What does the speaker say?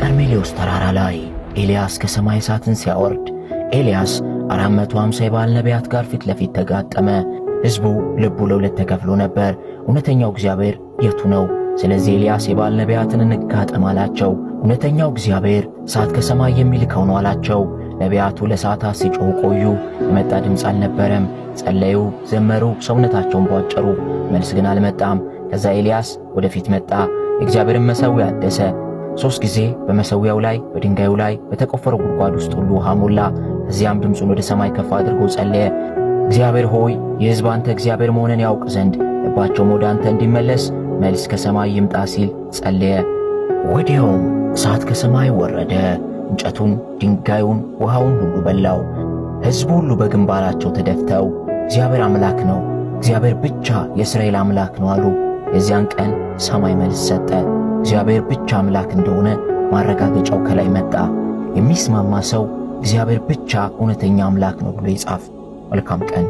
በቀርሜሌዎስ ተራራ ላይ ኤልያስ ከሰማይ እሳትን ሲያወርድ ኤልያስ 450 የበኣል ነቢያት ጋር ፊት ለፊት ተጋጠመ። ሕዝቡ ልቡ ለሁለት ተከፍሎ ነበር። እውነተኛው እግዚአብሔር የቱ ነው? ስለዚህ ኤልያስ የበኣል ነቢያትን እንጋጠም አላቸው። እውነተኛው እግዚአብሔር እሳት ከሰማይ የሚልከው ነው አላቸው። ነቢያቱ ለሰዓታት ሲጮኹ ቆዩ። የመጣ ድምፅ አልነበረም። ጸለዩ፣ ዘመሩ፣ ሰውነታቸውን ቧጨሩ። መልስ ግን አልመጣም። ከዛ ኤልያስ ወደፊት መጣ። የእግዚአብሔርን መሠዊያ አደሰ። 3 ጊዜ በመሠዊያው ላይ፣ በድንጋዩ ላይ፣ በተቆፈረው ጉድጓድ ውስጥ ሁሉ ውሃ ሞላ። ከዚያም ድምፁን ወደ ሰማይ ከፍ አድርጎ ጸለየ። እግዚአብሔር ሆይ፣ የሕዝብ አንተ እግዚአብሔር መሆንን ያውቅ ዘንድ ልባቸውም ወደ አንተ እንዲመለስ መልስ ከሰማይ ይምጣ ሲል ጸለየ። ወዲያውም እሳት ከሰማይ ወረደ፣ እንጨቱን፣ ድንጋዩን፣ ውሃውን ሁሉ በላው። ሕዝቡ ሁሉ በግንባራቸው ተደፍተው እግዚአብሔር አምላክ ነው፣ እግዚአብሔር ብቻ የእስራኤል አምላክ ነው አሉ። የዚያን ቀን ሰማይ መልስ ሰጠ። እግዚአብሔር ብቻ አምላክ እንደሆነ ማረጋገጫው ከላይ መጣ። የሚስማማ ሰው እግዚአብሔር ብቻ እውነተኛ አምላክ ነው ብሎ ይጻፍ። መልካም ቀን።